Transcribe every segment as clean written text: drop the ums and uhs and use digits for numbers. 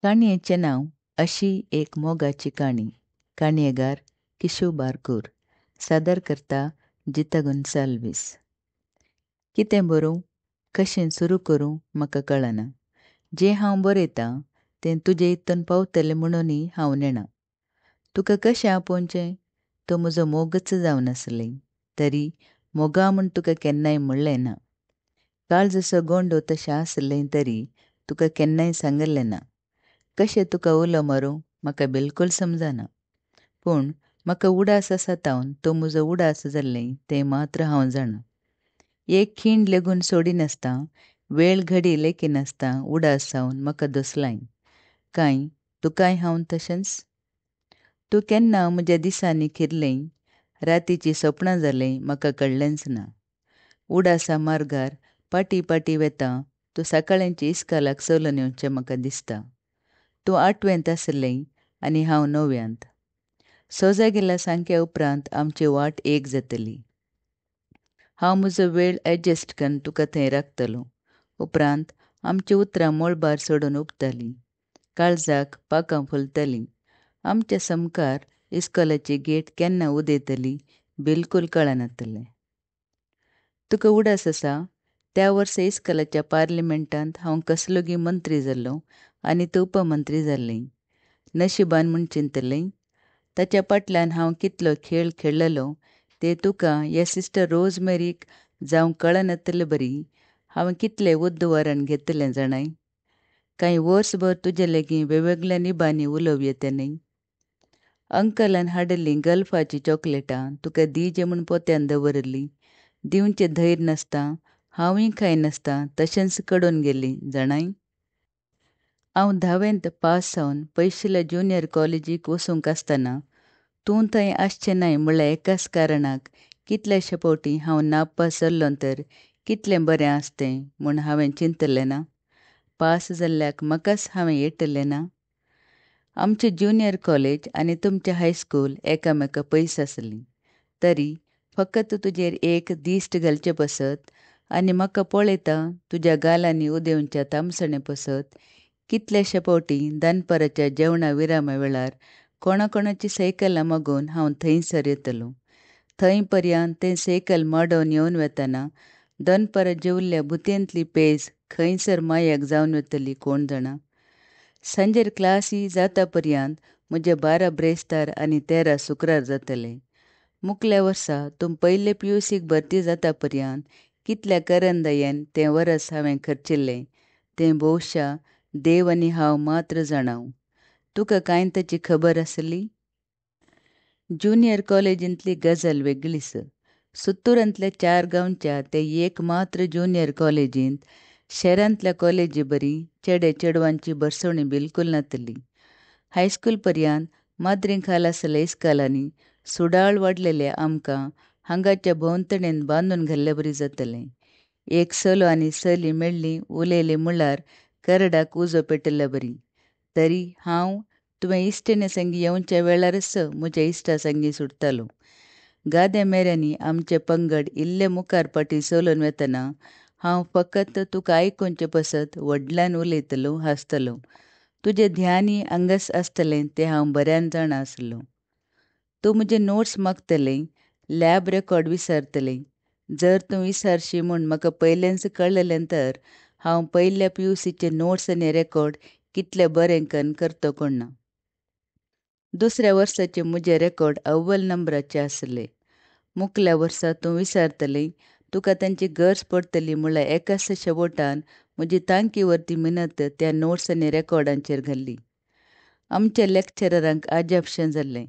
काणयेचें नांव अशी एक मोगाची काणी. काणयेगार किशू बारकूर. सादर करता जिता गोन्साल्वीस. कितें बरोवं, कशें सुरू करूं म्हाका कळना. जें हांव बरयतां तें तुजे इतून पावतलें म्हणूनय हांव नेणा. तुका कशें आपोवचें? तूं म्हजो मोगच जावन आसलें तरी मोगा म्हूण तुका केन्नाय म्हणलें ना. काळजाचो गोंडो तशें आसलें तरी तुका केन्नाय सांगिल्लें ना. कशें तुका उलो मारूं म्हाका बिलकूल समजना. पूण म्हाका उडास आसा तावन तूं म्हजो उडास जाल्लें तें मात्र हांव जाणा. एक खीण लेगून सोडिनासता, वेळ घडी लेखिनासता उडास जावन म्हाका दोसलाय. कांय तुकाय हांव तशेंच? तूं केन्ना म्हज्या दिसांनी खिरलें, रातीचीं सपनां जालें म्हाका कळ्ळेंच ना. उडासा मार्गार पाटी पाटी वेता तूं सकाळींची इस्कालाक चलून येवचें म्हाका दिसता. तूं आठवेंत आसलें आनी हांव णव्यांत. सोजागेल्या सांख्या उपरांत आमची वाट एक जातली. हांव म्हजो वेळ ॲडजस्ट करून तुका थंय राखतलो. उपरांत आमची उतरां मळबार सोडून उबतालीं. काळजाक पाकां फुलतलीं. आमच्या समकार इस्कोलाची गेट केन्ना उदेतली बिलकूल कळनातलें. तुका उडास आसा त्या वर्सा इस्कोलाच्या पार्लिमेंटांत हांव कसलोगी मंत्री जाल्लो आनी तूं उपमंत्री जाल्लें. नशिबान म्हूण चिंतलें. ताच्या फाटल्यान हांव कितलो खेळ खेळ्ळलो ते तुका ह्या सिस्टर रोजमेरीक जावं कळनातले बरी हांवें कितलें उद्दवरण घेतलें जाणाय. कांय वर्सभर तुजे लागीं वेगवेगळ्या निबांनी उलोवं येता न्हय. अंकलान हाडिल्लीं गल्फाचीं चॉकलेटां तुका दीजे म्हूण पोत्यान दवरिल्लीं. दिवचें धैर्य नासता हांवूय खायनासता तशेंच कडून गेलीं जाणाय. हांव धावेंत पास जावन पयशिल्ल्या ज्युनियर कॉलेजीक वचूंक आसतना तूं थंय आसचें नाय म्हळ्या एकाच कारणाक कितल्याशे फावटी हांव नापास जाल्लों तर कितलें बरें आसतें म्हूण हांवें चिंतलें ना. पास जाल्ल्याक म्हाकाच हांवें येटलें ना. आमचें ज्युनियर कॉलेज आनी तुमचें हायस्कूल एकामेका पयस आसलीं तरी फकत तुजेर एक दिश्ट घालचे पसत आनी म्हाका पळयता तुज्या गालांनी उदेवच्या तामसणे पसत कितल्याशे फावटी दनपाराच्या जेवणा विरामा वेळार कोणाकोणाची सायकलां मागून हांव थंयसर येतलो. थंय पर्यंत तें सायकल माडोवन येवन वेतना दनपारा जेवल्ल्या भुतयेंतली पेज खंयसर मायाक जावन वतली कोण जाणा. सांजेर क्लासी जाता पर्यंत म्हजे 12 ब्रेस्तार आनी 13 शुक्रार जातले. मुकल्या वर्सा तूं पयले पीयूसीक भरती जाता पर्यंत कितल्या करंदायेन तें वरस हांवें खर्चिल्लें तें भोवशा देव आनी हांव मात्र जाणाव. तुका कांय ताची खबर आसली? ज्युनियर कॉलेजींतली गजाल वेगळीच. सुत्तुरांतल्या 4 गांवच्या ते एक मात्र ज्युनियर कॉलेजींत शहरांतल्या कॉलेजी बरी चेडे चेडवांची भरसवणी बिलकूल नातली. हायस्कूल पर्यंत माद्रीं खाल आसल्या इस्कालांनी सुडाळ वाडलेले आमकां हांगाच्या भोंवतणेन बांदून घाल्ले बरी जातलें. एक चलो आनी चली मेळ्ळी उलयली म्हणल्यार करडाक उजो पेटिल्ले बरी. तरी हांव तुवें इश्टिणे संगी येवच्या वेळारच म्हज्या इश्टा संगी सुटतालो. गाद्या मेऱ्यांनी आमचे पंगड इल्ले मुखार पाटी चलून वेतना हांव फकत तुका आयकुचे पसत व्हडल्यान उलयतलो, हांसतलो. तुजें ध्यानय हांगाच आसतलें तें हांव बऱ्यान जाणा आसलो. तूं म्हजे नोट्स मागतलें, लॅब रेकॉर्ड विसरतलें. जर तूं विसरशी म्हूण म्हाका पयलेंच कळ्ळें तर हांव पयल्या पीयूसीचे नोट्स आनी रेकॉर्ड कितले बरें कन्न करतो कोण ना. दुसऱ्या वर्साचे म्हजे रेकॉर्ड अव्वल नंबराचे आसले. मुकल्या वर्सा तूं विसरतलें, तुका तांची गरज पडटली म्हळ्यार एकाच शेवटान म्हजी तांकी वरती मिनत त्या नोट्स आनी रेकॉर्डांचेर घाल्ली. आमच्या लेक्चररांक अजापशें जाल्लें.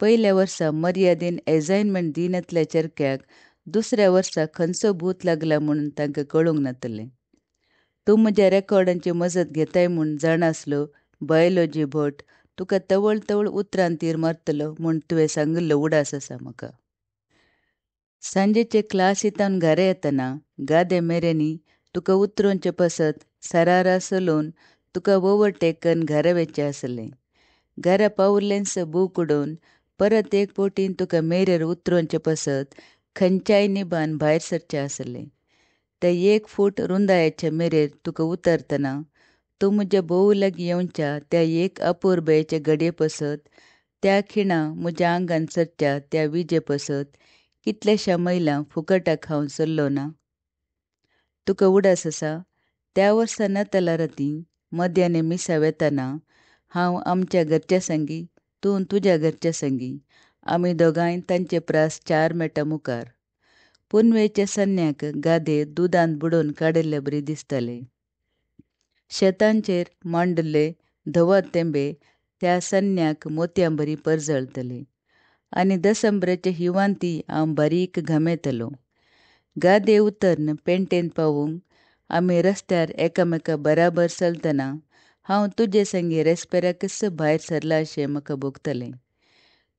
पयल्या वर्सा मर्यादेन एसायनमेंट दिनातल्या चरक्याक दुसऱ्या वर्सा खंयचो भूत लागला म्हणून तांकां कळूंक नातलें. तूं म्हज्या रेकॉर्डांची मजत घेताय म्हूण जाणा आसलो बायोलॉजी भट तुका तवळ तवळ उतरान तीर मारतलो म्हूण तुवें सांगिल्लो उडास आसा म्हाका. सांजेचे क्लासींतल्यान घरा येतना गादे मेरेनी तुका उतरोवचे पसत सरारा चलोवन तुका ओवरटेक करून घरा वचचें आसलें. घरा पावलेंच बूक उडोवन परत एक फावटीन तुका मेरेर उतरोवचे पसत खंयच्याय निबान भायर सरचें आसलें. ते 1 फूट रुंदायेचे मेरेर तुका उतरतना तूं म्हज्या भोव लागीं येवच्या त्या एक अपुरबायेचे घडये पसत, त्या खिणा म्हज्या आंगान सरच्या त्या विजे पसत कितल्याश्या मैलां फुकटाक हांव चल्लो ना? तुका उडास आसा, त्या वर्सा नातालां राती मध्याने मिसा वेतना हांव आमच्या घरच्या संगी, तूं तुज्या घरच्या संगी, आमी दोगांय तांचे प्रास 4 मेटां मुखार. पुनवेच्या सन्याक गादे दुदांत बुडोवन काडिल्ले बरी दिसताले. शेतांचेर मांडले धवो तेंबे त्या सन्याक मोतयां बरी परजळतले आनी दसंबराच्या हिवांती हांव बारीक घामेतलो. गादे उतरन पेंटेन पावूंक आमी रस्त्यार एकामेका बराबर चलतना हांव तुजे संगी रेस्पेराकच भायर सरला अशें म्हाका भोगतलें.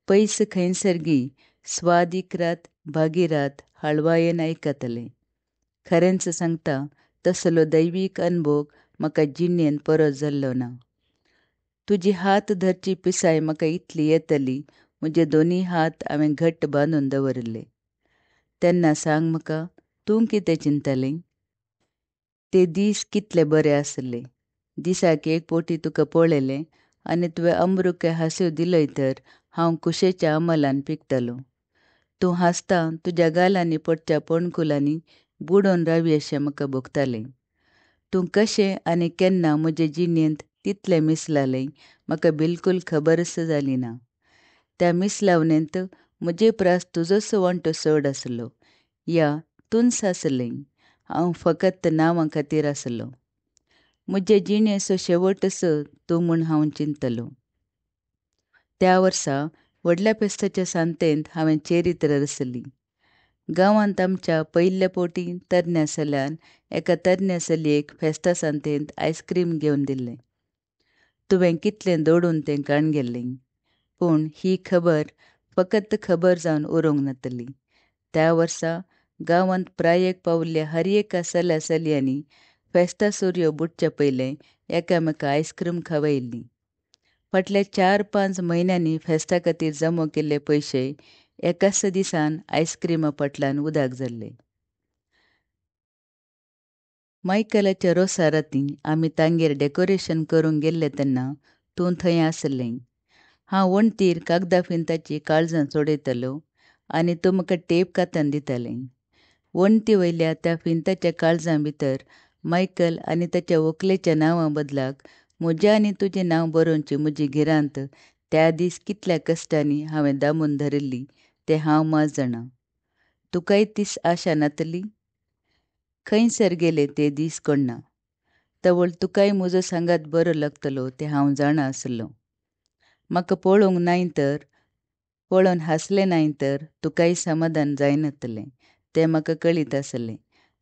पयस खंयसरगी स्वादीक रात भागीरात हाळवायेन आयकतलें. खरेंच सांगता, तसलो दैवीक अनभोग म्हाका जिणेन परत जाल्लो ना. तुजी हात धरची पिसाय म्हाका इतली येतली, म्हजे दोनूय हात हांवें घट्ट बांदून दवरिल्ले. तेन्ना सांग म्हाका, तूं कितें चिंतलें? ते दीस कितले बरे आसले. दिसाक एक पोटी तुका पळयलें आनी तुवें अमृके हांसो दिलय तर हांव कुशेच्या अमलान पिकतलो. तूं हांसता तुज्या गालांनी पडच्या पणकुलांनी बुडोवन रावी अशें म्हाका भोगतालें. तूं कशें आनी केन्ना म्हजे जिणेंत तितलें मिसलालें म्हाका बिलकूल खबरच जाली ना. त्या मिसलावणेंत म्हजे प्रास तुजोच वांटो चड आसलो, या तूंच आसलें, हांव फकत नांवां खातीर आसलो. म्हजे जिणेचो शेवटच तूं म्हूण हांव चिंतलो. त्या वर्सा व्हडल्या फेस्ताच्या सांतेंत हांवें चरित्र रचली. गांवांत आमच्या पयल्या पोटी तरण्या चल्यान एका तरण्या चलयेक फेस्ता सांतेंत आयस्क्रीम घेवन दिल्लें. तुवें कितलें दोडून तें काण गेल्लें, पूण ही खबर फकत खबर जावन उरूंक नातली. त्या वर्सा गांवांत प्रायेक पावल्ल्या हर एका चल्या चलयांनी फेस्ता सुरयो बुडच्या पयलें एकामेका आयस्क्रीम खावयल्ली. फाटल्या 4-5 म्हयन्यांनी फेस्ता खातीर जमो केल्ले पयशे एकाच दिसान आयस्क्रिमा फाटल्यान उदक जाल्ले. मायकलाच्या रोसा राती आमी तांगेर डेकोरेशन करूंक गेल्ले तेन्ना तूं थंय आसलें. हांव वणटीर कागदा फिंताची काळजां सोडयतलो आनी तूं म्हाका टेप कातन दितालें. वणटी वयल्या त्या फिंताच्या काळजां भितर मायकल आनी ताच्या व्हंकलेच्या नांवा बदलाक म्हज्या आनी तुजें नांव बरोवची म्हजी गिरांत त्या दीस कितल्या कश्टांनी हांवें दामून धरिल्ली तें हांव मात जाणा. तुकाय तीस आशा नातली? खंयसर गेले ते दीस कोण्णा. तवळ तुकाय म्हजो सांगात बरो लागतलो तें हांव जाणा आसलो. म्हाका पळोवंक नाय तर, पळोवन हांसलें नाय तर तुकाय समाधान जायनातलें तें म्हाका कळीत आसलें.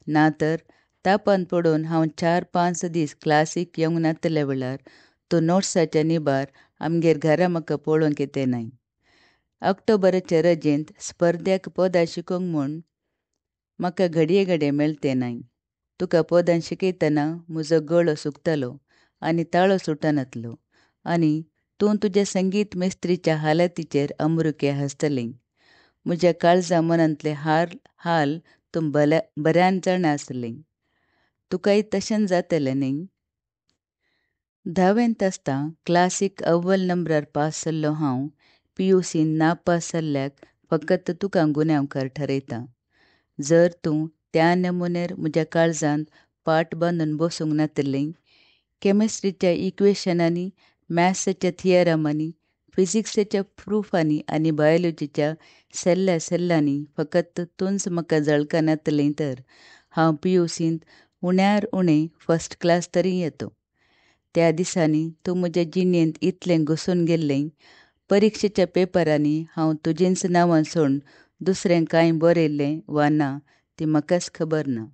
ना तर तापान पडून हांव 4-5 दीस क्लासीक येवंक नातल्या वेळार तूं नोट्साच्या निबार आमगेर घरा म्हाका पळोवंक येते नाय. ऑक्टोबराच्या रजेंत स्पर्ध्याक पदां शिकोवंक म्हूण म्हाका घडये घडये मेळते नाय. तुका पदां शिकयतना म्हजो गळो सुकतालो आनी ताळो सुटनातलो आनी तूं तुज्या संगीत मेस्त्रीच्या हालतीचेर अमृके हांसतलें. म्हज्या काळजा मनांतले हाल तूं बऱ्यान जाणा आसलें. तुकाय तशेंच जातलें न्ही? धावेंत आसता क्लासीक अव्वल नंबरार पास जाल्लो हांव पीयूसीन नापास जाल्ल्याक फकत तुका गुन्यांवकार ठरयता. जर तूं त्या नमुन्यार म्हज्या काळजांत पाट बांदून बसूंक नातलें, केमिस्ट्रीच्या इक्वेशनांनी, मॅथ्साच्या थियरमांनी, फिजिक्साच्या प्रुफांनी आनी बायोलॉजीच्या सल्ल्या सल्ल्यांनी फकत तूंच म्हाका जळका नातलें तर हांव पीयूसींत उण्यार उणें फर्स्ट क्लास तरी येतो. त्या दिसांनी तूं म्हज्या जिणेंत इतलें घुसून गेल्लें, परिक्षेच्या पेपरांनी हांव तुजेंच नांवां सोडून दुसरें कांय बरयल्लें वा ना ती म्हाकाच खबर ना.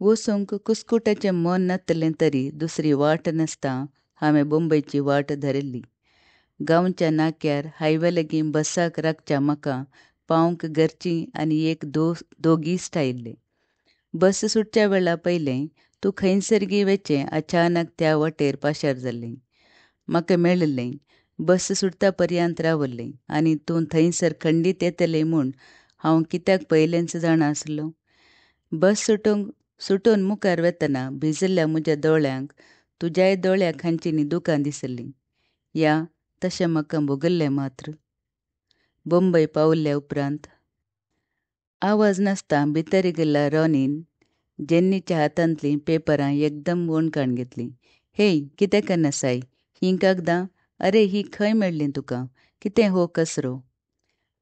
वचूंक कुस्कुटाचें मन नातलें तरी दुसरी वाट नासता हांवें मुंबयची वाट धरिल्ली. गांवच्या नाक्यार हायवे लागीं बसाक राखच्या म्हाका पावंक घरचीं आनी एक दोग इश्ट आयिल्ले. बस सुटच्या वेळा पयलें तूं खंयसरगी वेचें अचानक त्या वाटेर पाशार जाल्लें. म्हाका मेळिल्लें. बस सुटता पर्यंत रावल्लें आनी तूं थंयसर खंडीत येतलें म्हूण हांव कित्याक पयलेंच जाणा आसलो. बस सुटूंक सुटून मुखार वेतना भिजिल्ल्या म्हज्या दोळ्यांक तुज्याय दोळ्या खांचींनी दुकां दिसलीं. या तशें म्हाका भोगल्लें मात्र. बोंबय पावल्ल्या उपरांत आवाज नासता भितर गेल्ल्या रॉनीन जेन्नीच्या हातांतलीं पेपरां एकदम वणकाण घेतलीं. हेय, कितें करनासाय हीं कागदां? अरे ही खंय मेळ्ळीं तुका? कितें हो कचरो?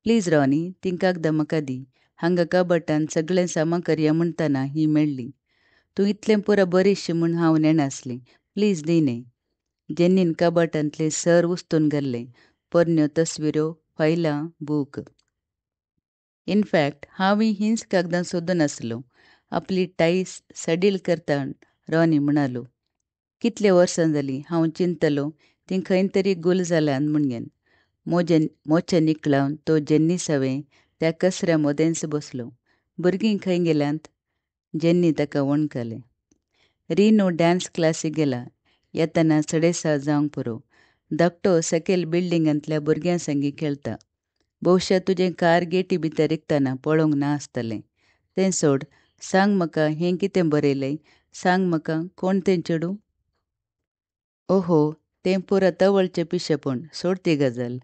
प्लीज रॉनी, तीं कागदां म्हाका दी. हांगा कबटान सगळें सामान करया म्हणटना ही मेळ्ळी. तूं इतलें पुरा बरीशी म्हूण हांव नेणासली. प्लीज दी न्ही. जेन्नीन कबाटांतलें सर उस्तून घाल्लें. पोरण्यो तस्विरो, फायलां, बूक. इनफॅक्ट हांवूय हींच कागदां सोदून आसलो. आपली टाय सडील करता रॉनी म्हणालो. कितले वर्सां जालीं हांव चिंतलो तीं खंय तरी गुल जाल्यान म्हणगेन. मोचे निकळावन तो जेन्नी सवें त्या कचऱ्या मदेंच बसलो. भुरगीं खंय गेल्यांत? जेन्नी ताका वणकालें. रिनो डान्स क्लासीक गेला. येतना 7:30 जावंक पुरो. धाकटो सकयल बिल्डिंगांतल्या भुरग्यां संगी खेळटा. भोवशा तुजें कार गेटी भितर रिगतना पळोवंक ना आसतलें. तें सोड, सांग म्हाका हें कितें बरयलें? सांग म्हाका कोण तें चेडूं? ओहो, तें पुरा तवळचें पिशेपण. सोड ती गजाल.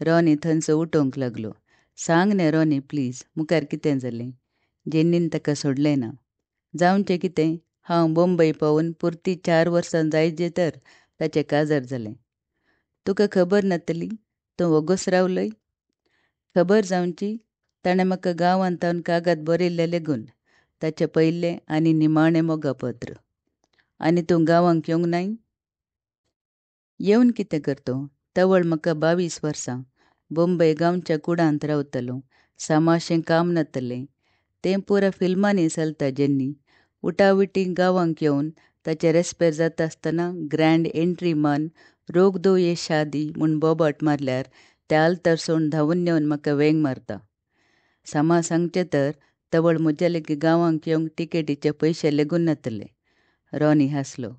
रॉनी थंयचो उठोवंक लागलो. सांग न्ही रॉनी प्लीज, मुखार कितें जालें? जेन्नीन ताका सोडलें ना. जावचें कितें, हांव बोंबय पावून पुरती 4 वर्सां जायजे तर ताचें काजार जालें. तुका खबर नातली? तूं वोगोस रावलोय? खबर जावची? ताणें म्हाका गांवांत तावन कागद बरयल्लें लेगून. ताचें पयलें आनी निमाणें मोगापत्र. आनी तूं गांवांक येवंक नाय? येवन कितें करतो? तवळ म्हाका 22 वर्सां. बोंबय गांवच्या कुडांत रावतलो. सामाशें काम नातलें. तें पुरा फिल्मांनी चलता जेन्नी. उटाविटी गांवांक येवन ताचें रेस्पेर जाता आसतना ग्रँड एंट्री मान रोग दो ये शादी म्हूण बोबाट मारल्यार त्या आल्तार सोड धांवून येवन म्हाका वेंग मारता. सामा सांगचें तर तवळ म्हज्या लेगीत गांवांक येवंक टिकेटीचे पयशे लेगून नातले. रॉनी हांसलो.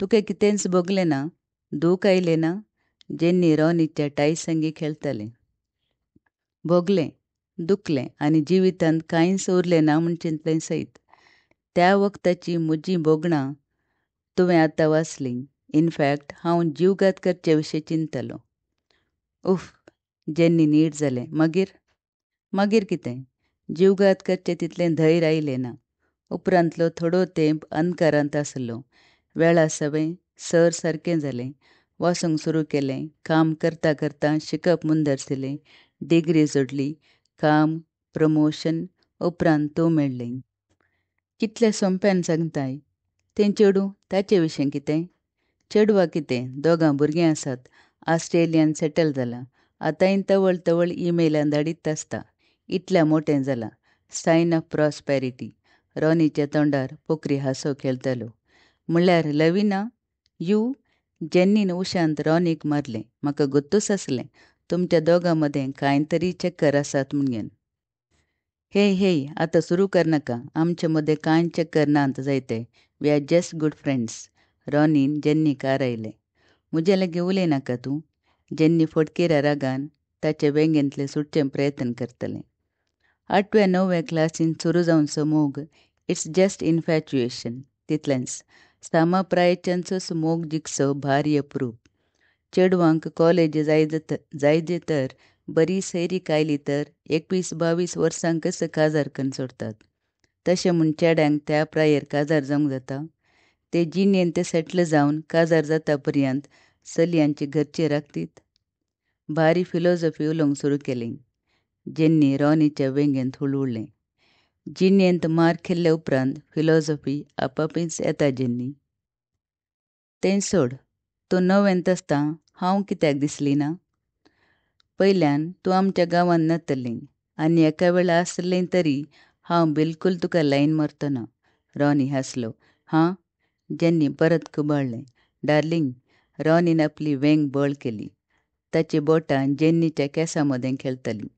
तुका कितेंच भोगलें ना? दूख आयलें ना? जेन्नी रॉनीच्या टाय संगी खेळटालें. भोगलें, दुखलें आनी जिवितांत कांयच उरलें ना म्हूण चिंतलें सयत. त्या वखदाची म्हजीं भोगणां तुवें आतां वाचलीं. इनफॅक्ट हांव जीवघात करचे विशीं चिंतलो. उफ, जेन्नी नीट जालें. मागीर? मागीर कितें? जीवघात करचें तितलें धैर्य आयलें ना. उपरांतलो थोडो तेंप अंधकारांत आसलो. वेळा सवें सर सारकें जालें. वाचूंक सुरू केलें. काम करता करता शिकप मुंदरसिलें. डिग्री जोडली. काम, प्रमोशन, उपरांत तूं मेळ्ळें. कितले सोंप्यान सांगताय. तें चेडूं ताचे विशीं कितें? चेडवा कितें, दोगां भुरगीं आसात. ऑस्ट्रेलियान सेटल जालां. आतांय तवळ तवळ ईमेलां धाडीत आसता. इतल्या मोटें जालां. Sign of prosperity. रॉनीच्या तोंडार पोकरी हांसो खेळटालो. म्हणल्यार लविना you? जेन्नीन उशांत रॉनीक मारलें. म्हाका गोत्तूच आसलें तुमच्या दोगां मदें कांय तरी चक्कर आसात म्हणगेन. हे हे, आतां सुरू करनाका. आमचे मदें कांय चक्कर नात जायते. We are just good friends. रॉनीन जेन्नीक आरायलें. म्हजें लागीं उलयनाका तूं. जेन्नी फटकिऱ्या रागान ताचे वेंगेंतलें सुटचें प्रयत्न करतलें. 8व्या 9व्या क्लासीन सुरू जावचो मोग it's just infatuation. तितलेंच. सामा प्रायेच्यांचोच मोग जिखचो भारी अप्रूप. चेडवांक कॉलेज जायजे तर बरी सैरीक आयली तर 21-22 वर्सांकच काजार करून सोडटात. तशें म्हूण चेड्यांक त्या प्रायेर काजार जावंक जाता? ते जिणेन ते सेटल जावन काजार जाता पर्यंत चलयांची घरची राखतीत? भारी फिलॉसॉफी उलोवंक सुरू केली. जेन्नी रॉनीच्या वेंगेंत हुळहुळ्ळें. जिणेंत मार खेल्ले उपरांत फिलॉसॉफी आपापीच येता जेन्नी. तें सोड, तूं 9वेंत आसता हांव कित्याक दिसली ना? पयल्यान तूं आमच्या गांवांत नातली आनी एका वेळा आसलें तरी हांव बिलकूल तुका लायन मारतना. रॉनी हांसलो. हां? जेन्नी परत खुबाळ्ळें. डार्लिंग. रॉनीन आपली वेंग बळ केली. ताची बोटां जेन्नीच्या केंसां मदें खेळटालीं.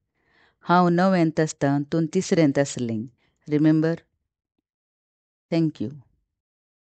हांव 9वेंत आसता तूं 3रेंत आसलें. Remember? Thank you.